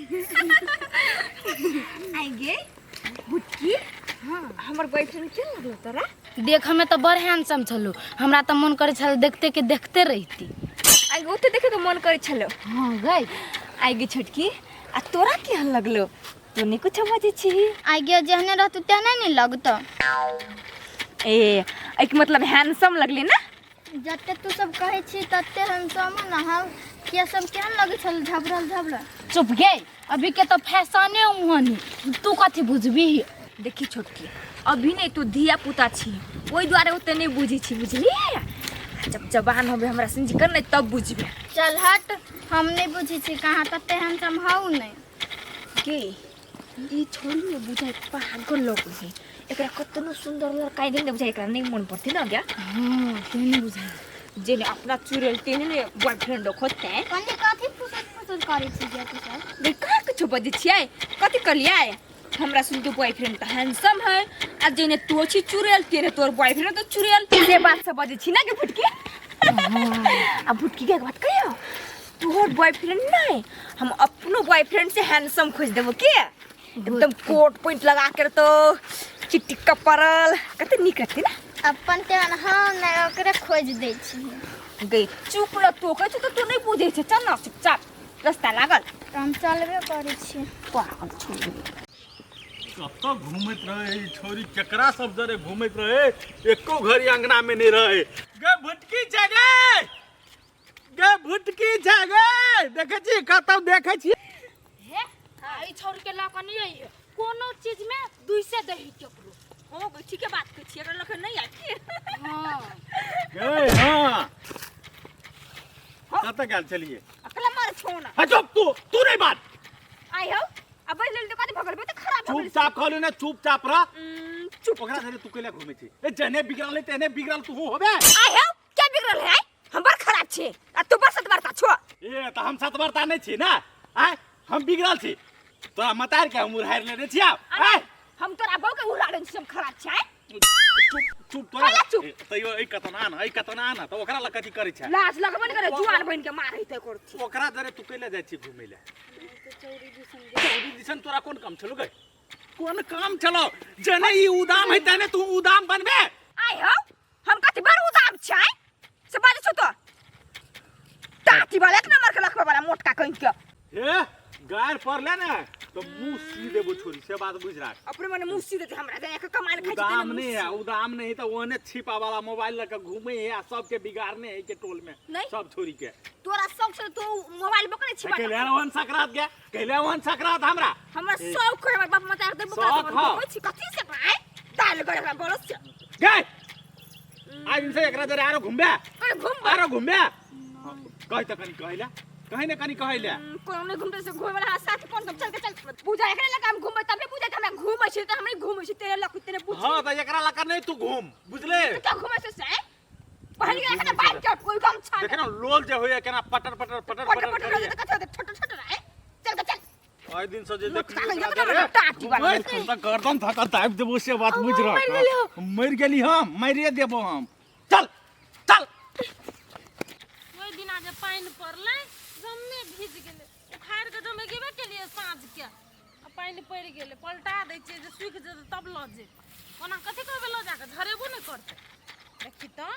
आई गे बुटकी। हाँ, हमर बॉयफ्रेंड के लगलो तोरा? देखऽ में तऽ बड़ हैंडसम छलो, हमरा तऽ मन करै छल देखते के देखते रहिती। आई गे, ओते देखे के मन करै छलो? हाँ गई। आई गे छोटकी, आ तोरा केहन लगलो? तू नहीं कुछ बजै छी। आई गे, जेहने रहतौ तेहने नहीं लगतौ। ए, एक मतलब हैंडसम लगली ना? जते तू सब कहै छी तते हैंडसम न हम किया सब केहन लगै छल, झबरल झबरल। चुप गे, अभी के तो फैशने ओहन, तू कथी बुझबी? देखी छोटकी, अभी नहीं तू धिया पुता छी, ओहि दुआरे ओते नहीं बुझै छी, बुझली? जब जवान होबे हमरा संग कर नहीं तब बुझबे। चल हट, हम नहीं बुझै छी कहाँ तते हैंडसम हौ नहीं। के ई छोड़ी ने बुझाइ पागल लोग है, एकरा कतनो सुंदर लड़का दे ने बुझाइ एकरा नहीं मन पड़ती ना क्या? हाँ, तेने बुझाइ जे ने अपना चुड़ैल तेने ने बॉयफ्रेंड खोजते। कनी कथी फुसुर फुसुर करै छी जे तू सब? गे कहाँ कुछो बजै छियै, कथी करलियै? हमरा सुन के बॉयफ्रेंड तऽ हैंडसम है, आ जेने तो छी चुड़ैल तेने तोर बॉयफ्रेंड तो चुड़ैल, से बात सब बजै छी ना के फुटकी? आ फुटकी के एक बात कहियो, तोहर बॉयफ्रेंड नहीं, हम अपनो बॉयफ्रेंड से हैंडसम खोज देबो के, एकदम कोट पैंट लगा के तो चिट्टी कपड़ल कते नीक रहते ना। अपन तेहन हम नहि, ओकरे खोज दै छी। गई चुप रह, तो कहै छौ तऽ तू नहीं बुझै छै, चल ना चुपचाप रास्ता लागल। तऽ हम चलबे करै छी। पागल छोड़ी। कतऽ घूमैत रहे ई छोरी, केकरा सब जरे घूमैत रहे, एको घड़ी अंगना में नहीं रहे। गे भुटकी छै गे, गे भुटकी छै गे, देखै छी कतौ देखै छी? हे, आ ई छोड़ के लऽ कऽ नहि अइहे, कोनो चीज में दुइसे दही केकरो। हो गई, ठीके बात कहै छी, एकरा लऽ कऽ नहि आबि। हाँ। गे हाँ, कतऽ गेल छलियै? अकला मार छौ ना। हाँ, चुप, तू तू नहीं बात। आई हो, अब बैठ लेल कथी भगल बे, तऽ खराब भऽ गेल। चुपचाप कहलू ने, चुपचाप रह। चुप। ओकरा संगे तू कैला घूमै छी? ए जने बिगड़ल है तेने बिगड़ल तू होबे। आई हो, क्या बिगड़ल है? हम बड़ खराब छी आ तू बड़ सतबरता छो। ए तऽ हम सतबरता नहीं छी ना, आय हम बिगड़ल छी, तोरा मतार के हम उड़ारि लेने छी आब। आय हम तोरा बहू के उड़ा लेने छी, हम खराब छी। आय चुप चुप तोरा। कहिया चुप? ए, तैयो एहि कतना न, एहि कतना न, तऽ ओकरा लग कथी करै छै? लाज लगबे ने करे, जुआन बन के मारै ते करथी। ओकरा जरे तू कैला जाइ छी घूमै लए? चौरी दिसन तोरा कोन काम छलो गे? कोन काम छलो? जने ई उदाम है तने तू उदाम बनबे। आय हो, हम कथी बड़ उदाम छै से बाजै छौ तो टाटी वाला एक नंबर के लखबा वाला मोटका कहीं के। ए गार पड़ले ने तो मुंह सी देबो छोरी, से बात बुझ रहा। अपने मने मुंह सी देते हमरा, जाय के कमाल खाइ छी। उदाम नहीं है, उदाम नहीं तो ओने छिपा वाला मोबाइल लके घूमे है आ सबके बिगाड़ने है के टोल में। नहीं। सब छोरी के। तोरा शौक से तू मोबाइल बकरे छिपा। कैले वन सकरात गया, कैले वन सकरात हमरा। हमरा शौक है, हमर बाप माता दे बकरा। शौक हौ। बकरे छी कथी से आय दाल गड़े हमरा बरस से। गए आज इनसे एकरा जरे आरो घूमबे। अरे घूम। आरो घूमबे कहि त कनी कहैला, कहि ने कनी कहैला। कोनो नहीं घूमते से घूमे वाला साथ कोन सब, चल के चल पूजा एकरे लगा हम घूमबै तबे पूजा के हमरा घूमै छी त हम नहीं घूमै छी तेरे लख तेरे पूछ। हां त एकरा लका नहीं तू घूम, बुझले? त घूमै से से पहिल के एखने बाइक के कोई कम छा। देखे ना लोल जे होइए केना पटर पटर पटर पटर पटर पटर करैए। त कथि होतै, छोट छोट रहे, चल के चल। आइ दिन से जे मोटका देखली कहिया ओकरा बना जरे, टाटी वाला। घूमैत त गर्दन धक्का दाबि देबो, से बात बुझ रह। मरि गेली हम, मारिए देबो हम, चल चल। ओहि दिना जे पानि पड़लै जम्मे भीज गेलै, उखाड़ि कऽ जमे गेबे केलियै साँझके आ पानि पड़ि गेलै। पलटा दै छियै जे सूखि जेतै तब लऽ जेबै, ओना कथी करबै लऽ जाकऽ, झरेबो नहि करतै। देखी तऽ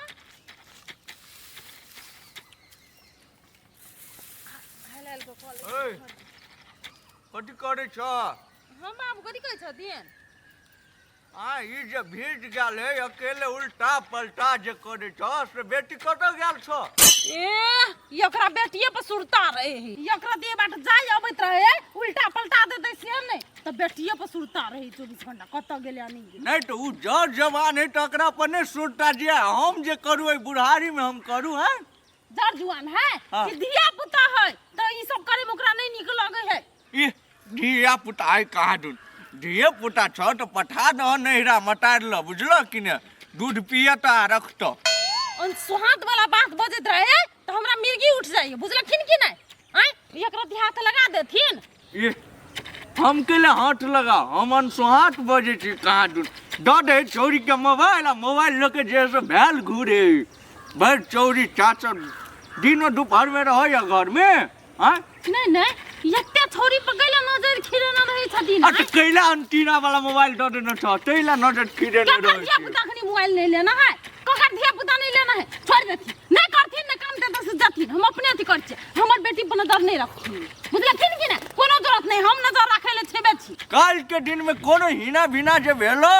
हाल हाल कऽ कऽ लै। ओइ, कथी करै छ? हम बाबू कथी कहै छथिन? आ ई जे भीज गेल है अकेले उल्टा पलटा जे करै छ से बेटी कतऽ गेल छ? ए ई ओकरा बेटिए पर सुरता रहे है, ई ओकरा देह बाट जाय अबैत रहे उल्टा पलटा देते से नहि तऽ बेटिए पर सुरता रहे 24 घंटा, कतऽ गेलै आ नहि गेलै। नहि तऽ उ जर जवान है तऽ ओकरा पर नहि सुरता जे हम जे करू एहि बुढ़ारी में हम करू है। जर जुआन है हाँ। कि धिया पुता है तऽ ई सब करे में ओकरा नहि नीक लगे है। ई धिया पुता आइ कहाँ दूध धिये पुता छौ तऽ पठा दह नैहरा मटार लऽ, बुझलह कि ने? दूध पियत आ रखतऽ। सोहात वाला बात बजैत रहे तऽ हमरा मिर्गी उठ जाइए, बुझलखिन कि नहि? आँय एकरा हाथ लगा देथिन। ई हम केले हाथ लगा, हम अनसोहात बजै छी कहाँ दूध दऽ दे छौरी के मोबाइल आ मोबाइल लऽ के जे से भेल घूरे भरि चौरी चाचर दिनो दुपहर में रहैया घर में। आँय नहीं नहीं, एते छोरी पर गेल न कैला अंटीना वाला मोबाइल दऽ देने छह तैला नजर खीरे नहि ककर रहै धिया छै पुता खनी मोबाइल नहीं लेना है, ककर धिया पुता नहीं लेना है, छोड़ देथिन, नहीं करथिन नहीं काम देते से जथिन, हम अपने अथी करै छियै, हमर बेटी पर नजर नहीं रखथिन, बुझलखिन कि नहीं? कोनो जरूरत नहीं, हम नजर राखै ले छेबे छी। काल्हि के दिन में कोनो हिना बिना जे भेलो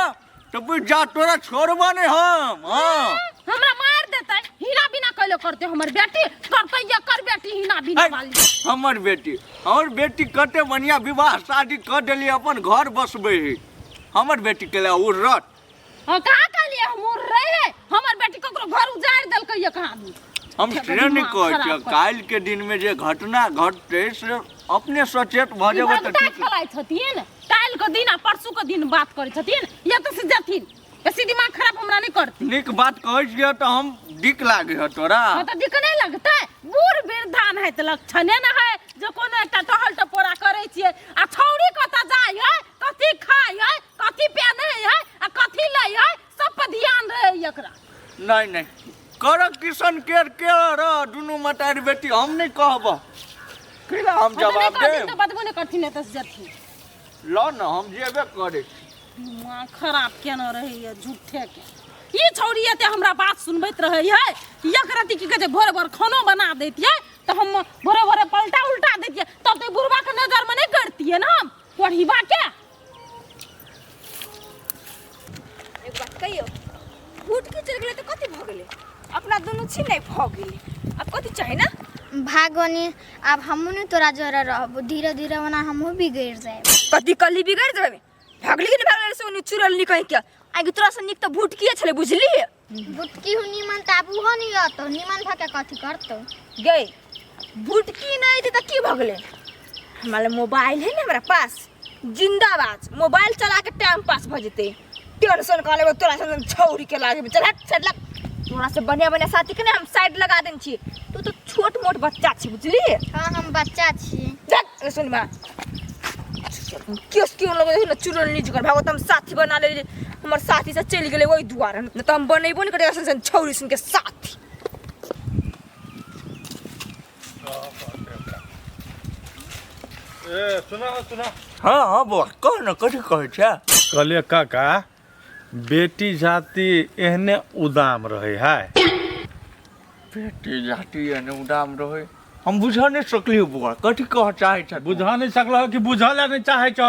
तऽ बुझ जा तोरा छोड़बो नहि हम। हाँ हमरा मार देतै, हिना बिना कैले करते हमर बेटी, करतै एकर बेटी हिना बिना वाली। हमर बेटी, हमर बेटी कते बढ़िया विवाह शादी कऽ देली, अपन घर बसबै है। हमर बेटी के ला उड़त। हाँ, कहाँ कहलिए हम उड़ रहे है, हमर बेटी ककरो घर उजाड़ि देलकै ये कहाँ आदमी। हम से नहि दिमाग कहै खराब छियै, कर। काल्हि के दिन में जे घटना घटतै से अपने सचेत भऽ जेबै तऽ भगता ठीक। खेलाइ छथिन, काल्हि के दिन आ परसू के दिन बात करै छथिन, या तऽ से जथिन, बेसी दिमाग खराब हमरा नहि करथिन। नीक बात कहै छियै तऽ हम दिक लागै है तोरा? हाँ तऽ दिक नहि लगतै, बूढ़ वृद्धा नहि तऽ लक्षणे ने है जे कोनो एकटा टहल टपोरा करै छियै, आ छौड़ी कतऽ जाइ है, कथी खाइ है, कथी पहनै है आ कथी लै है, सब पर ध्यान रहै एकरा। नहीं नहीं कर किशन केर के र दुनू मतारी बेटी, हम नहीं कहब केला हम जवाब देब। तऽ बदबो नहि करथिन एतऽ से जथिन। ल न हम जेबे करै। दिमाग खराब केना रहैया झूठे के। ई छौड़ी एते हमरा बात सुनबैत रहै है, एक रति की कहै छै भोरे भोर खानो बना दैतियै तऽ हम भोरे भोरे पलटा उल्टा दैतियै, तब तऽ बुढ़बा के नजर में नहीं करतियै ने हम पढ़ीबा के। एगो बात कहियो, फूट के चलि गेलै तऽ कथी भऽ गेलै? अपना दुनू छी नहि भऽ गेलै, आब कथी चाही ना? भागोनी आब हमहूँ नहीं तोरा जरे रहबो, धीरे धीरे ओना हमहूँ बिगड़ि जायब। कथी कली बिगड़ि जेबै? भागली कि नहि भागली से ओनी चुड़ल नी कहीं के आगे तोरा से नीक तऽ भुटकिए छलै, बुझली? भुटकी हूँ नीमन तऽ आब उहो नहीं रहतौ, नीमन भऽ के कथी करतौ? गई भुटकी नहीं थी तऽ की भऽ गेलै? हमरा मोबाइल है ने हमरा पास, जिंदाबाद, मोबाइल चला के टाइम पास भऽ जेतै। टेंशन कऽ लेबै तोरा से छौरी के लागेबै, चल हट साइड लग, तोरा से बढ़िया बढ़िया साथी के ने हम साइड लगा देने छियै, तू तऽ छोट मोट बच्चा छी, बुझली? हाँ हम बच्चा छी। जा सुन मा केस क्यों लगे ने चुड़ल नहीं जुगर भागो, हम साथी बना ले, हमर साथी से चलि गेलै ओहि दुआरे, नहि तऽ हम बनेबो नहि करियै अइसन छौरी सुन के साथी। ए सुना सुना। हाँ हाँ बौआ कह न, कथी कहै छै? कहलियै काका बेटी जाति एहने उदाम रहे है। बेटी जाति एहने उदाम रहे, हम बुझ नहीं सकलियै बौआ, कथी कह चाहै छै? बुझ नहीं सकल कि बुझल नहीं चाहे छ?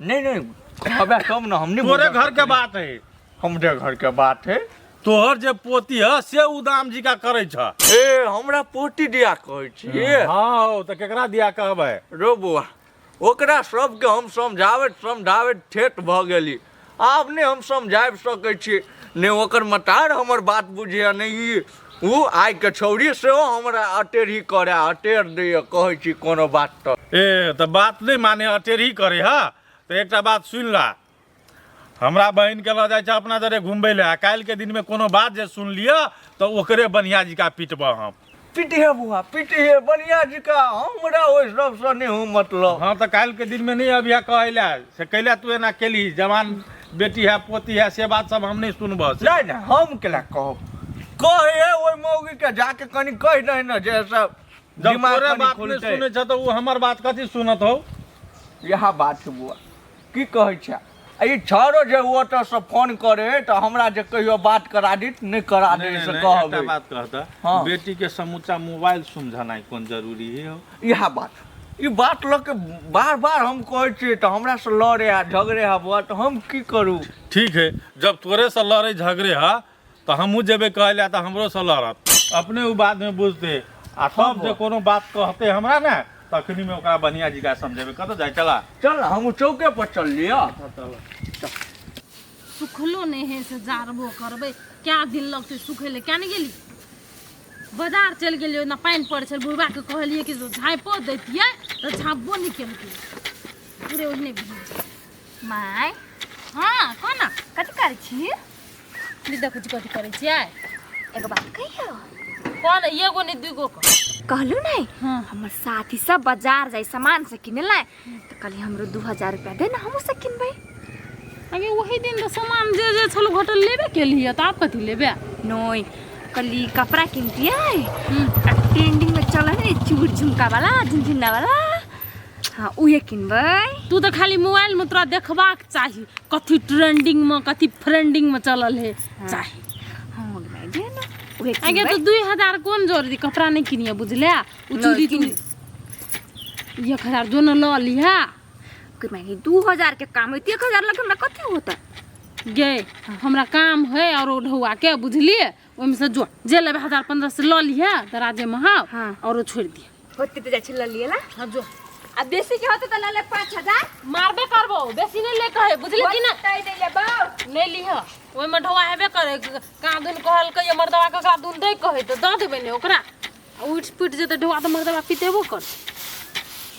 नहीं नहीं कहबे तब न, हम नहीं तोरे घर के बात है। हमरे घर के बात है। तोहर जे पोती है से उदाम जी का करै छ। ए हमरा पोती दिया कहै छी? हाँ तऽ केकरा दिया कहबै? रो बौआ ओकरा सबके हम समझाबैत समझाबैत ठेठ भऽ गेली, आब नहि हम समझाबि सकै छी, नहि ओकर मतार हमर बात बुझैया, नहि ई ओ आइके छौड़ी सेहो हमरा अटेरही करे, अटेर दैया, कहै छी कोनो बात तऽ। ए तऽ बात नहि माने अटेरही करे हा, तऽ एकटा बात सुनि ला, हमरा बहिन के लऽ जाइ छै अपना जरे घुमबै लए, आ काल्हि के दिन में कोनो बात जे सुन लिअ तऽ ओकरे बढ़िया जी का पिटबऽ हम। पिटिहे बुआ पिटिहे बढ़िया जी का, हमरा ओहि सबसँ नहि हो मतलब। हाँ तऽ काल्हि के दिन में नहीं अबिहा कहै लए से कैला तू एना केली, जवान बेटी है पोती है, से बात सब हम नहीं सुनबऽ। नहीं नहीं हम केला कहब, कहे ओहि मौगी के जाके कनि कहि दही ने जे सब जब तोरे बात नहीं सुनै छ तऽ ओ हमर बात कथी सुनत हौ? इएह बात छै बुआ, की कहै छै? ई छरो जे ओतऽ से फोन करे तऽ हमरा जे कहियो बात करा दी नहि करा दे से कहबै। बात कहता हाँ। बेटी के समूचा मोबाइल समझनाइ कोन जरूरी है? इएह बात, ई बात लऽ के बार बार हम कहै छियै तऽ हमरा से लड़े आ झगड़े हा बुआ, तऽ हम की करू? ठीक है, जब तोरे से लड़े झगड़े हा तऽ हमहूँ जेबै कहै लए तऽ हमरो से लड़त, अपने ओ बादमे बुझतै, आ तब जे कोनो बात कहतै हमरा ने तखनी में ओकरा बढ़िया जी का समझेबै। कतऽ जाइ चला? चल हम चौके पर चल लिअ। सुखलो नहीं है से जारबो करबै, क्या दिन लगतै सुखै लए, क्या नहीं गेली बाजार चलि गेलियै, ओना पानि पड़ै छलै, बुढ़बा के कहलियै कि झाँपो दैतियै तऽ झाँपबो नहि केलकै, पूरे ओहने भीज। My हाँ कोना कथी करै छी? देखै छी कथी करै छियै। एगो बात कहियो। कौन एगो नहीं दुगो कहलू नहीं? हाँ। हमर साथी सब बाजार जाय सामान से किने ला, तो कहली हमरो 2000 रुपया दे ना, हमहूँ से किनबै। अगे वही दिन तो सामान जे जे छलो घटल लेबे केलियै, तऽ आब कथी लेबे? नहीं कहली कपड़ा किनतियै, आ ट्रेंडिंग में चल है चूड़ झुमका वाला झुनझुना वाला, हाँ उहे किनबै। तू तऽ खाली मोबाइल में तोरा देखबाक चाही कथी ट्रेंडिंग में कथी फ्रेंडिंग में चलल है चाही। हाँ गे माय दे ना उहे आगे किनबै। तो 2000 कोन जरूरी कपड़ा नहीं किनिए बुझले उ नहीं चूड़ी तूड़ी 1000 जो न लऽ लिहा। गे माय 2000 के काम है 1000 लग हमरा कथी होता? गे हमरा काम है और ढौआ के बुझलिए ओहिमे से जो जे लेबै 1000 1500 लऽ लिहे दराजे में हाँ हाँ। और छोड़ दिहे। होते तो जाइ छी लऽ लिए ला। हाँ जो आ बेसी के होते तो लऽ ले 5000। मारबे करबो बेसी नहीं ले कहे बुझले कि ना होतै नहि लेबौ। नहीं लिह ओहिमे ढौआ हेबे करे कहाँ दुन कहलकै ये मर्दवा के ओकरा दुन दै कहै तऽ दऽ देबै ने ओकरा आ उठि पुटि जेतै ढौआ तऽ मर्दवा पितेबो करतै।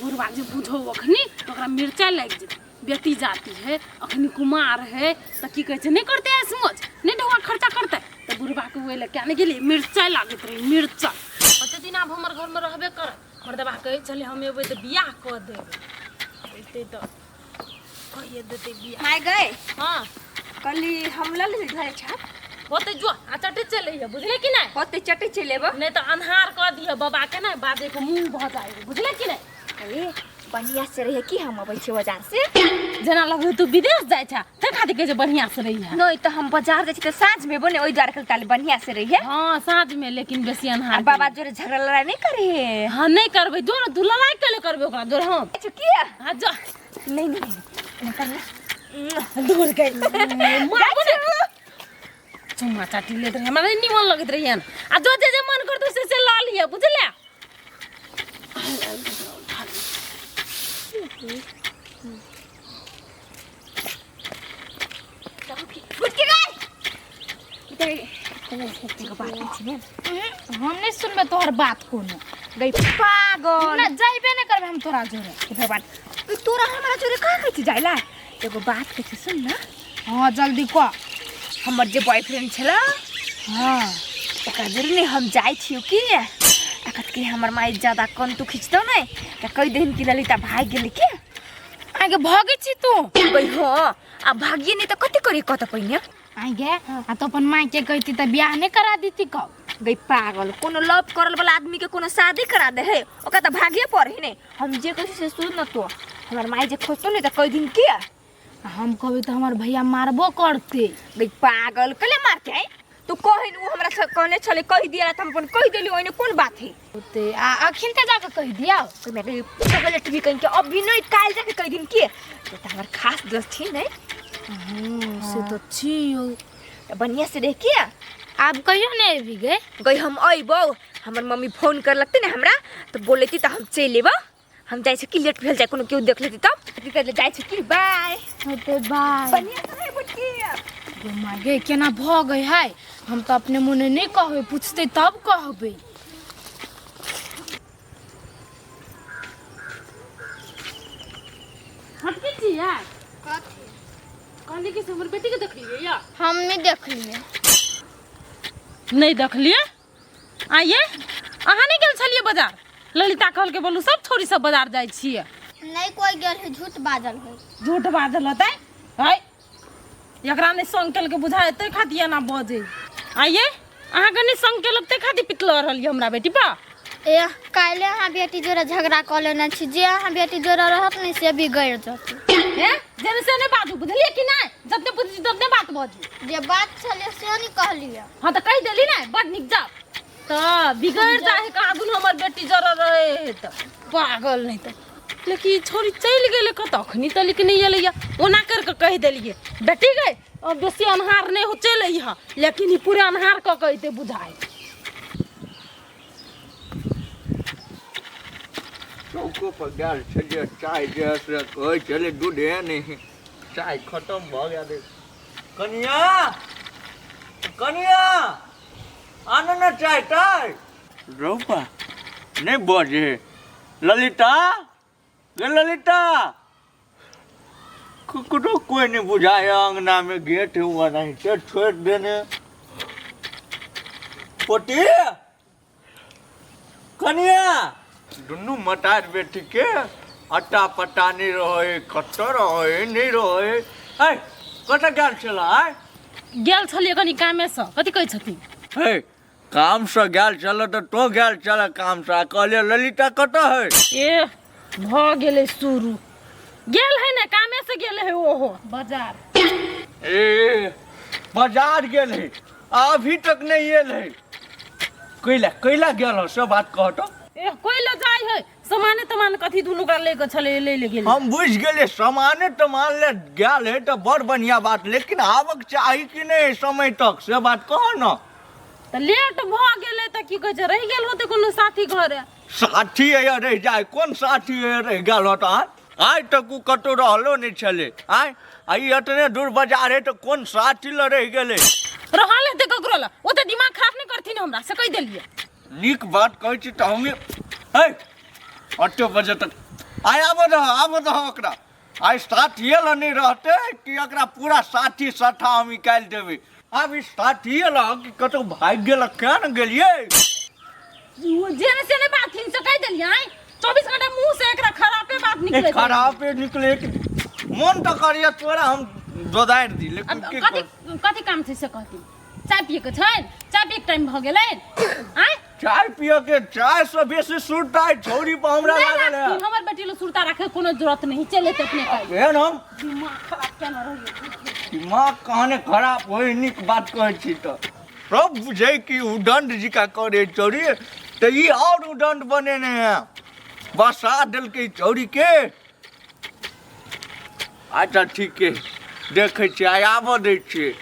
बुढ़वा जे बुझौ अखनी तऽ ओकरा मिरचाइ लागि जेतै बेटी जाति है अखनी कुमार है तऽ की कहै छै नहीं करतै ऐसमोज नहीं ढौआ खर्चा करतै तऽ बुढ़वाके ओहि लए किया नहि गेलियै मिरचाइ लागैत रहै मिरचाइ। ओते दिन आब हमर घरमे रहबे करत मर्दवा कहै छलै हम एबै तऽ बियाह कऽ देबै एतै तऽ कहिए देतै बियाह। माय गए हाँ कली हम लऽ लेली घरे छाप होते जो आ चटे चले है बुझले कि नहीं? होते चटे चले एबो। नहीं तो अन्हार कऽ दिह बाबा के ना बाजे के मुंह भऽ जाए बुझले कि नहीं? अरे बढ़िया से रहे कि हम अबै छी बाजार से जेना लगै तू विदेश जाइ छा तै खातिर कहै छै बढ़िया से रही है। नहीं तो हम बाजार जाइ छी तऽ साँझ में एबो ने ओहि दुआरे ताले बढ़िया से रही है। हाँ साँझ में लेकिन बेसी अन्हार आ बाबा जोरे झगड़ा लड़ाई नहीं करे है। हाँ नहीं करबै जो ना तू लड़ाई केले करबै ओकरा जोरे हम। अच्छा किया? हाँ जो नहीं नहीं नहीं करना दूर गई मारबो ने चुम्मा चाटी लेत रहे हमरा निमन लगैत रहिए आ जो जे जे मन करतौ से से लऽ लिअ बुझले। फुटके गए एगो बात छै ने हम नहीं सुनबे तोहर बात कोनो। गई पागल ना जाइबे नहीं करबे हम तोरा जोरे। हे भगवान तोरा हमरा जोरे कहाँ कहै छी जाइला? एगो बात कहै छी सुन ना। हाँ जल्दी कह। हमर जे बॉयफ्रेंड छला हाँ ओकरा जोरे ने हम जाइ छियौ कि आ कथी हमर माई ज्यादा कंतु खिचतौ ने तऽ कहि दहिन कि ललिता भागि गेलै के। आगे भागै छी तू? गई हाँ आ भागिए नहीं तऽ कथी करी कतऽ पहिने? आगे आ तो अपन माई के कहती तऽ बियाह नहीं करा देती कब? गई पागल कोनो लव करल वाला आदमी के कोनो शादी करा दे है ओकरा तऽ भागिए पड़े ने। हम जे कहै छी से सुन न तो हमर माई जे खोजतौ ने तऽ कहि दिन के हम कहबै तऽ हमर भैया मारबो करते। गई पागल कले मारते है तू कहिन उ हमरा से कहने छले कहि दिया त हम अपन कहि देली ओइने कोन बात है। होते आ अखिन ते जाके कहि दिया। कोई मेरे चॉकलेट भी कहि के अभी नहीं काल जाके कहि दिन के तो त हमर खास दोस्त छी नहीं। से तो छी त बढ़िया से देख के आब कहियो ने अबी गे। गई हम अइबौ हमर मम्मी फोन कर लगते ने हमरा तो बोलेती त हम चलि एबौ। हम जाइ छी कि लेट भेल जाय कोनो केओ देख लेती तब की करले जाइ छी कि बाय। होते बाय। बढ़िया से रहे बुटकी। गे माय गे केना भ गई है हम तो अपने मोने नहीं कहबे पूछते तब कहबे। हटके छी यार कथी? कहली कि से हमर बेटी के देखलिए या? हम नहीं देखलिए। नहीं देखलिए? आइए अहाँ नहीं गेल छलिए बाजार? ललिता कहल के बोलू सब छोरी सब बाजार जाइ छियै। नहीं कोई गेल है झूठ बाजल है। झूठ बाजल होतै है एकरा नहीं संग केलकै बुझाय तै खातिर एना बजै। आइए अहाँके नहीं संग केलक तै खातिर पितल रहलियै हमरा बेटी पा। ए काल्हि अहाँ बेटी जोड़ा झगड़ा कऽ लेने छी जे अहाँ बेटी जोड़ा रहत ने से बिगड़ि जेतै। हे जेने से नहीं बाजू बुझलियै कि नहीं? जतने बुझी ततने बात बाजू। जे बात छलै से नहीं कहलियै। हाँ तऽ कहि देली ने बड नीक जाओ तऽ बिगड़ि जाइ है कहाँ दुनू हमर बेटी जरल रहे तऽ पागल नहीं तऽ। लेकिन ई छोरी चलि गेलै कतऽ अखनी तलिक नहि एलैया ओना करि कऽ कहि देलियै बेटी गई अब बेसी अन्हार नहि हो चलि अइहऽ लेकिन ई पूरे अन्हार कऽ कऽ अयतै बुझाइ। चौको पर गेल छलियै चाय जे से कहै छलै दूधे नहि चाय खतम भऽ गेलै। कनिया कनिया आनू ने चाय ताय। रौपा नहीं बजे ललिता गे ललिता ककरो कोई नहीं बुझाए अंगना में गेट हुआ नहीं ते छोड़ देने। पोती कनिया दुनू मटार बेटी के अट्टा पट्टा नहीं रहे कतऽ रहे नहीं रहे। ऐ कतऽ गेल छला? आय गेल छलियै कनि कामेसँ। कथी कहै छथिन? हे काम से गेल छल तऽ तो गेल छल काम से कहलियै ललिता कतऽ है? ए भऽ गेलै शुरू। गेल है ने कामे से गेल है ओहो बाजार। ए बाजार गेल है, अभी तक नहीं आयल है। कैला कैला गेल हो सब बात कह तो। ए कोई ल जाय है सामाने तमान कथी दुनू का ले के छले ले ले गेल। हम बुझ गेलियै सामाने तमान ले गेल है तो बड़ बढ़िया बात, लेकिन आबक चाही कि नहीं समय तक से बात कह न। त लेट भ गेलै त की कहै छै रहि गेल होतै कोनो साथी घरे। साथी है रहि जाय, कोन साथी है रहि गेल होत? आय आइ तक ओ कतौ रहलो नहि छलै। आय आ ई एतने दूर बाजार है तऽ कोन साथी लऽ रहि गेलै? रहल हेतै ककरो लऽ, ओते दिमाग खराब नहि करथिन हमरा से कहि देलियै। नीक बात कहै छी तऽ हमे है अटे बजे तक आइ आबऽ दह, आबऽ दह ओकरा। आइ साथिये लऽ नहि रहतै कि एकरा पूरा साथी सठा हम निकालि देबै। आब ई साथिये लऽ कि कतौ भागि गेलक किया ने गेलियै? जे ने से नहि बाथिन से कहि देलियै। आइ 24 घंटा मुंह से एकरा खराबे बात निकले छै। खराबे निकले मन तऽ करिए तोरा हम दोदारि दी, लेकिन की कथी कथी काम छै से कहती? चाय पिए के छै, चाय पिए के टाइम भऽ गेलै। आँय चाय पिए के, चाय से बेसी सुरता छौरी पर हमरा लागल है। हमर बेटी ले सुरता राखे कोनो जरूरत नहीं, चले ते अपने काज। एहन हम दिमाग खराब केना रहियो? दिमाग कहने खराब होय, नीक बात कहै छी तऽ सब बुझे कि उदंड जी का करे चोरी, तो ई और उदंड बनेने है, बसा देलकै चोरी के। अच्छा ठीक है, देखै छियै आइ आबऽ दै छियै।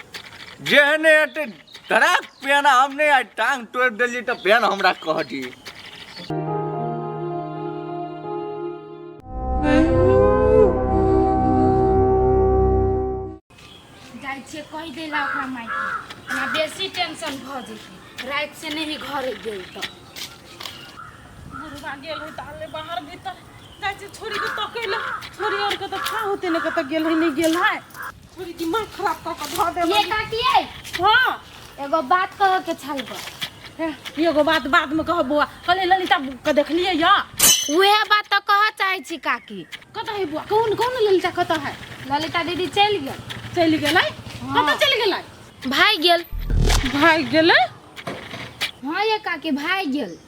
जेहने हेतै धराक पेन हम नहि आइ टांग तोड़ि देलियै तऽ पेन हमरा कह दियै। जाइ छियै कहि दै ला ओकरा मायके, हमरा बेसी टेंशन भऽ जेतै राति से नहीं घरे गेल तऽ। बुढ़बा गेल है ताले बाहर भीतर जाइ छै छोरी के तकै ला, छोरी और के तऽ खा होते ने कतऽ गेल है नहीं गेल है। छोरी दिमाग खराब कऽ के धऽ देलक। ये काकी हाँ एगो बात कहऽ के छल गो। एगो बात बाद में कहब बौआ, कहले ललिता के देखलियै या? उहे बात तऽ कहऽ चाहै छी काकी। कतऽ है बौआ? कौन कौन ललिता कतऽ है? ललिता दीदी चलि गेल। चलि गेलै? कतऽ चलि गेलै? भागि गेल। भागि गेलै? हाँ ये काकी भागि गेल।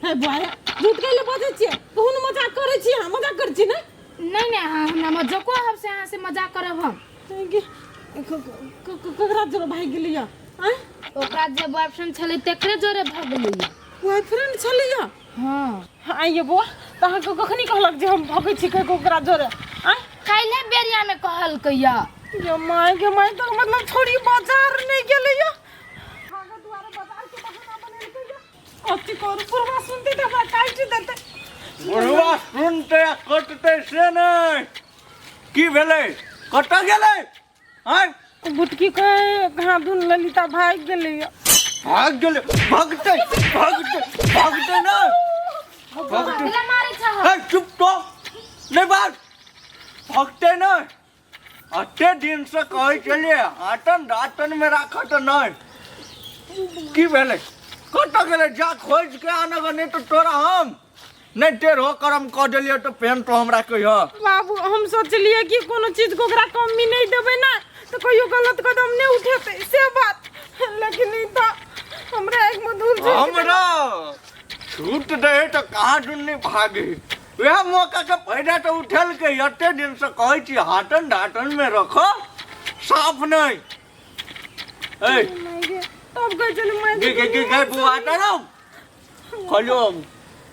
हे बौआ झूठ कैले बजै छियै? कहू ने मजाक करै छी अहाँ? मजाक करै छी ने? नहीं नहीं, अहाँ हमरा मजाको हब से अहाँ से मजाक करब हम। ककरा जोरे भागि गेलै या? आँय ओकरा जे बॉयफ्रेंड छलै तेकरे जोरे भगलै। बॉयफ्रेंड छलै या? हाँ। आइए बौआ, तऽ अहाँके कखनी कहलक जे हम भगै छी कहि ओकरा जोरे? आँय काल्हि बेरिया में कहलकै या। ये my के my, तऽ मतलब छोड़ी बाजार नहि गेलै या? भागऽ दुआरे बाजार के बहाना बनेलकै या। कथी करू, बुढ़वा सुनतै तऽ हमरा काटि देतै। बुढ़वा सुनतै आ कटतै से नहि। की भेलै, कतऽ गेलै? आँय बुटकी कहे कहाँ दुन ललिता भागि गेलै या। भाग गेलै? भगतै भगतै भगतै ने भगतै। मारै छह? ए चुप तो नहीं बात, भगतै ने। अते दिन से कहै छलियै आटन राटन में राखत नहि। की भेलै, कतऽ गेलै? जा खोजि के आनऽ, नहि तऽ तोरा हम नहि टेढ़ो करम कऽ देलियै तऽ पेन तो हमरा कहिह। बाबू हम सोचलियै कि कोनो चीज के ओकरा कमी नहि देबै ने तऽ कहियो गलत कदम नहि उठेतै से बात, लेकिन ई तऽ हमरा एक में धूल झोंकि देलक। हमरा छूट दे तऽ कहाँ दुन्नी भागे, वएह मौका के फायदा तऽ उठेलकै। एते दिन से कहै छी हाटन ढाटन में रख, साफ नहि। ए तब कहै छलै माय गे गे गे गे बुआ तरफ कहलियो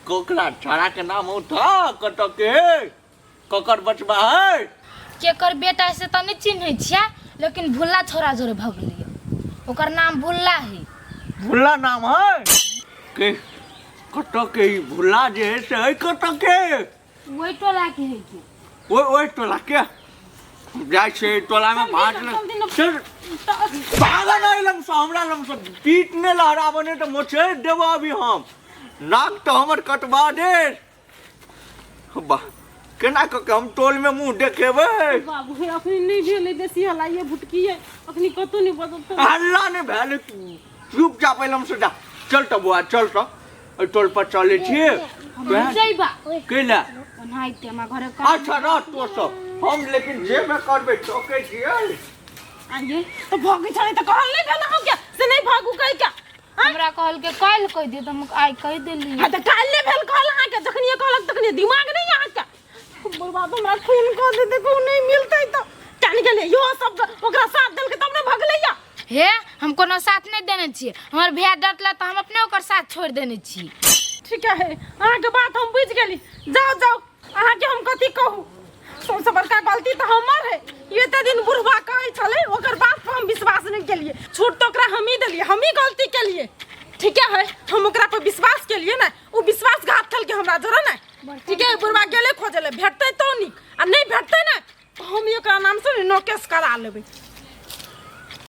कोकरा छाड़ा के नाम उठा, कतऽ के ककर बचबा है? केकर बेटा से तऽ नहि चिन्है छियै, लेकिन भुल्ला छोरा जोरे भगलियै, ओकर नाम भुल्ला है। भुल्ला नाम है के? कतऽ के ई भुल्ला जे है से है कतऽ के? ओहि टोला के है के। ओहि ओहि टोला के जाइ छै टोला में भाग चल, चल भागऽ नहि लमसँ, हमरा लमसँ पीट नहि लहराबऽ, नहि तऽ मोछेड़ देबऽ अभी हम, नाक तऽ हमर कटबा दे। वाह केना कऽ के हम टोल में मुँह देखेबै? बाबू हे अखनी नहि भेलै बेसी हल्ला, ये भुटकी ये अखनी कतौ नहि बजत। हल्ला नहि भेल, चुपचाप एलम से जा। चल तऽ बौआ चल तऽ एहि टोल पर चलै छियै। हम जइबा कैला? ओनाहिते हमरा घरे काम। अच्छा रह तो सब, हम लेकिन जेबे करबै टोकै छियै। आइए तऽ भगै छलै तऽ कहल नहि भेल अहाँके से नहि भागू कहि के? हमरा कहलकै काल्हि कहि दियौ तऽ हम आइ कहि देलियै। हाँ तऽ काल्हि नहि भेल कहल अहाँके, जखनिए कहलक तखनिए दिमाग नहि अहाँके। बुढ़बा तऽ हमरा खून कऽ देतै, कहूँ नहि मिलतै तऽ। जानि गेलियै, इहो सब ओकरा साथ देलकै तब ने भगलैया। हे, हम कोनो साथ नहि देने छियै। हमर भैया डटला तऽ हम अपने ओकर साथ छोड़ि देने छी। ठीक है, अहाँके बात हम बुझि गेली। जाउ जाउ, अहाँके हम कथी कहू, सबसँ बड़का गलती तऽ हमर है। एते दिन बुढ़बा कहै छलै, ओकर बात पर हम विश्वास नहि केलियै। छूट तऽ ओकरा हमही देलियै, हमही गलती केलियै। ठीके है, हम ओकरा पर विश्वास केलियै ने, ओ विश्वासघात केलकै हमरा जरे ने। ठीक है, बुढ़बा गेलै खोजै लए, भेटतै तो नीक, आ नहि भेटतै ने तऽ हम ओकरा नामसँ ने नो केस करा लेबै।